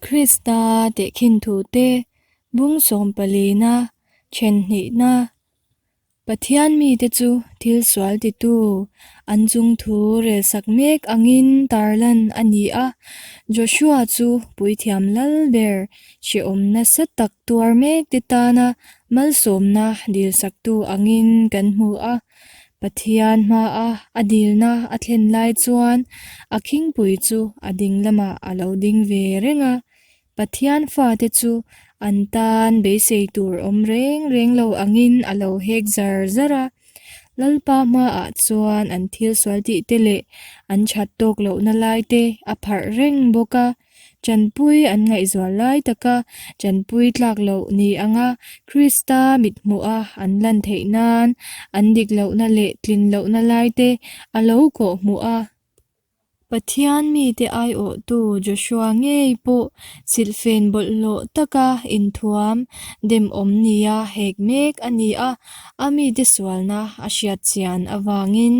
Krista tehkhin thute bung sawmpalina then hnihna Pathian mite chu thil sual titu an chung thu relsak mek angin tarlan a ni a. Joshua chu puithiam lal ber hrehawm nasa tak tuar mek te tana malsawmna dilsaktu angin kan hmu a. Pathian hmaa a dilna a thlen lai chuan a khingpui chu a ding lamah a lo ding ve reng a. Pathian fate chu an tan beisei tur awm reng reng lo angin a lo hek zar zar a. Lalpa hmaah chuan an thil sual tih te leh an that tawk lohna lai te a pharh reng bawk a. Tanpui an ngaihzual lai taka tanpui tlak loh ni anga Krista mithmuha an lan theih nan an dik lohna leh tlin lohna lai te a lo kawh hmuh a. Pathian mite aiawhtu Joshua ngei pawh silhfen bawlhhlawh taka inthuam demawm nia hek mek a ni a, a mite sualna a hriat chian avangin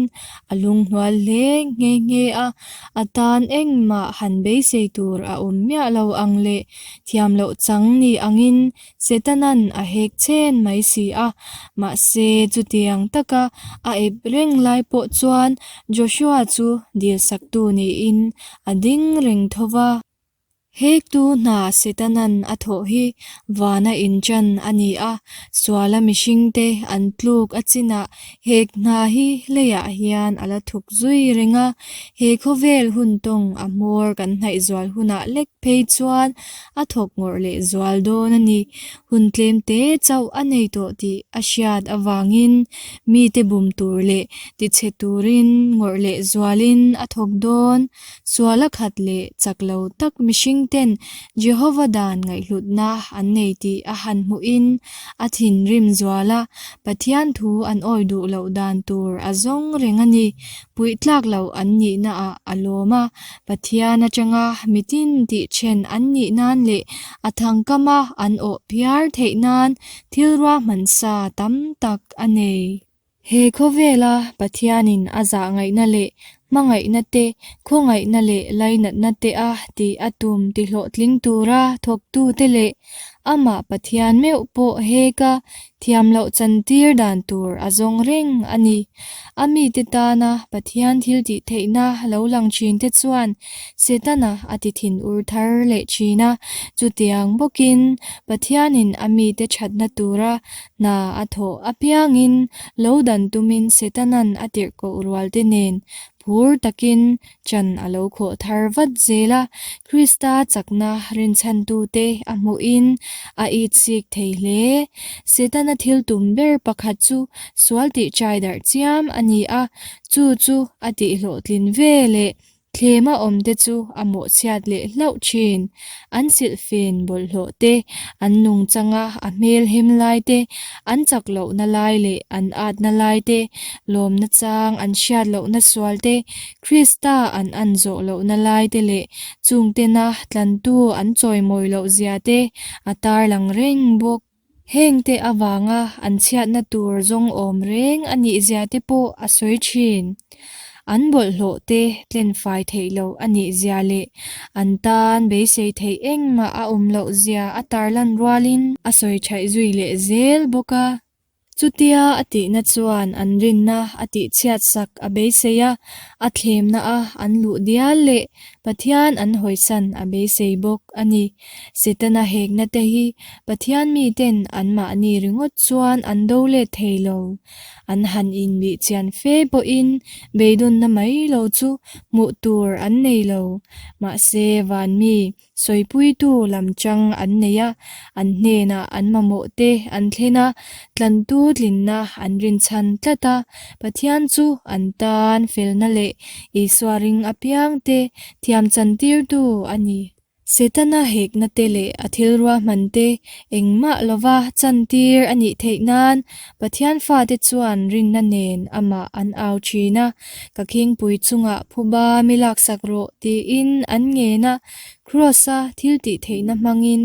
a lunghnual hle nghe nghe a, a tan engmah han beisei tur a awm miah lo ang leh thiam loh chang ni angin Setanan a hek chen mai si a, mahse chutiang taka a ep reng lai pawh chuan Joshua chu dilsaktu niin a ding reng tho va. Hektu hna Setanan a thawh hi vana inṭan a ni a, suala mihringte an tluk a chinah hek hna hi leiah hian a la thuk zui reng a, he khawvel hun tawng a hmawr kan hnaih zual hunah lek phei chuan a thawk ngawrh leh zual dawn a ni. Hun tlem te chauh a nei tawh tih a hriat avangin mite bum tur leh tichhe turin ngawrh leh zualin a thawk dawn. Sual a khat leh chak lo tak mihring ten Jehova dan ngaihhlutna an nei tih a han hmuhin a thinrim zual a, Pathian thu an awi duh loh dan tur a zawng reng a ni. Puih tlak loh an nihnaah a lawm a, Pathian atanga mitin tih then an nih nan leh a thangkama an awh phiar theih nan thil ruahmansa tam tak a nei. He khawvela Pathianin a zah ngaihna leh hmangaihna te, khawngaihna leh lainatna te a tih a tum tihlawhtling tura thawktute leh amah Pathian meuh pawh heka thiam loh chantir dan tur a zawng reng a ni. A mite tana Pathian thil tih theihna lo lang thin te chuan Setana a ti thin ur thar leh thin a, chutiang bawkin Pathianin a mite thatna tura hna a thawh apiangin lo dan tumin Setanan a tirhkoh rualte nen phur takin chan a lo khawh thar vat zel a, Krista chakna rinchhantute a hmuhin a itsik thei hle. Setana thil tum ber pakhat chu sual tih chai darh chiam a ni a, chu chu a tihhlawhtlin ve leh Thlema awmte chu a mawhchhiat leh hlauh thin. An silhfen bawlhhlawh te, an nungchanga a hmel hem lai te, an chak lohna lai leh an atna lai te, lawmna chang an hriat lohna sual te, Krista an an zawh lohna lai te leh chungtena tlantu an chawimawi loh zia te a tarlang reng bawk. Hengte avanga an chhiatna tur zawng awm reng a nih zia te pawh a sawi thin. An bawlhhlawh te tlenfai theih loh a nih zia leh an tan beisei theih engmah a awm loh zia a tarlan rualin a sawi thaih zui leh zel bawk a. Chutia a tihna chuan an rinna a tihchhiat sak a beisei a, a thlemna a an luh dial leh Pathian an hawisan a beisei bawk a ni. Setana hekna te hi Pathian miten anmahni ringawt chuan an do let thei lo. An han inbih chian fe pawhin beidawnna mai lo chu hmuh tur an nei lo. Mahse van mi Sawipuitu lam chang an nei a, an hnenah an mamawh te an thlen a, tlantu tlinna an rinchhan tlat a, Pathian chu an tan felna leh Isua ring apiangte thiam chantirtu a ni. Setana hekna te leh a thil ruahman te engmah lova chantir a nih theih nan Pathian fate chuan rinna nen amah an au thin a, Ka khingpui chungah phuba mi laksak rawh tiin an ngen a. Kraws-a thiltihtheihna hmangin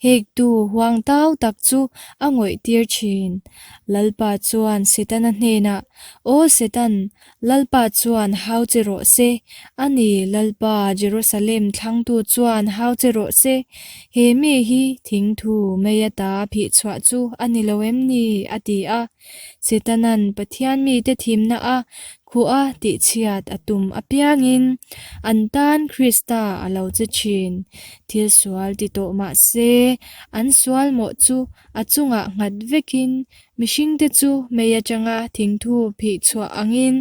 hektu huangtau tak chu a ngawihtir thin. Lalpa chuan Setana hnenah, Aw Setan, Lalpa chuan hau che rawh se, a ni, Lalpa, Jerusalem thlangtu chuan hau che rawh se, he mi hi thingthu mei ata phihchhuah chu a ni lo em ni? a ti a. Setanan Pathian mite thimna a khuh a tihchhiat a tum apiangin an tan Krista a lo che thin. Thil sual ti tawh mah se, an sual mawh chu a chungah nghat vekin mihringte chu mei atanga thingthu phih chhuah angin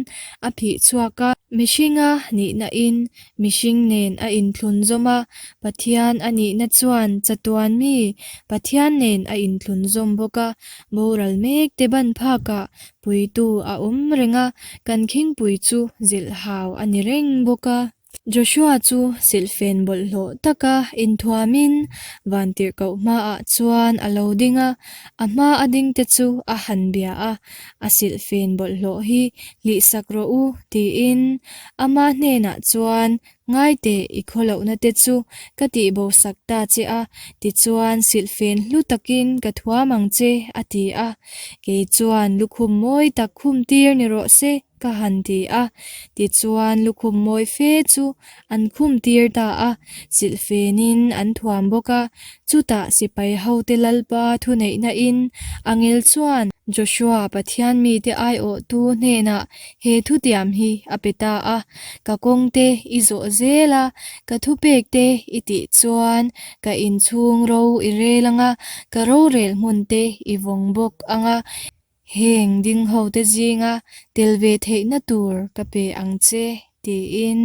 a phih chhuak a. Mihringa nihnain mihring nen a inthlunzawm a, Pathian a nihna chuan chatuan mi Pathian nen a inthlunzawm bawk a. Boral mek te ban phakah puitu a awm reng a, kan khingpui chu zilh hau a ni reng bawk a. Joshua chu silhfen bawlhhlawh taka inthuamin vantirhkoh hmaah chuan a lo ding a, a hma a dingte chu a han bia a, A silhfen bawlhhlawh hi hlihsak rawh u tiin ama hnenah chuan Ngai teh, i khawlohna te chu ka tihbo sak ta che a, tichuan silhfen hlu takin ka thuam ang che, a ti a. Kei chuan lukhum mawi tak khum tir ni rawh se, ka han ti a. Tichuan lukhum mawi fe chu an khum tir ta a, silhfenin an thuam bawk a. Chutah sipai hote Lalpa thuneihna in angel chuan Joshua Pathian mite aiawhtu hnenah He thutiam hi a pe ta a, Ka kawngte i zawh zel a, ka thupekte i tih chuan ka inchhung ro i rel ang a, ka rorel hmunte i vawng bawk ang a, heng ding hote zinga tel ve theihna tur ka pe ang che, tiin.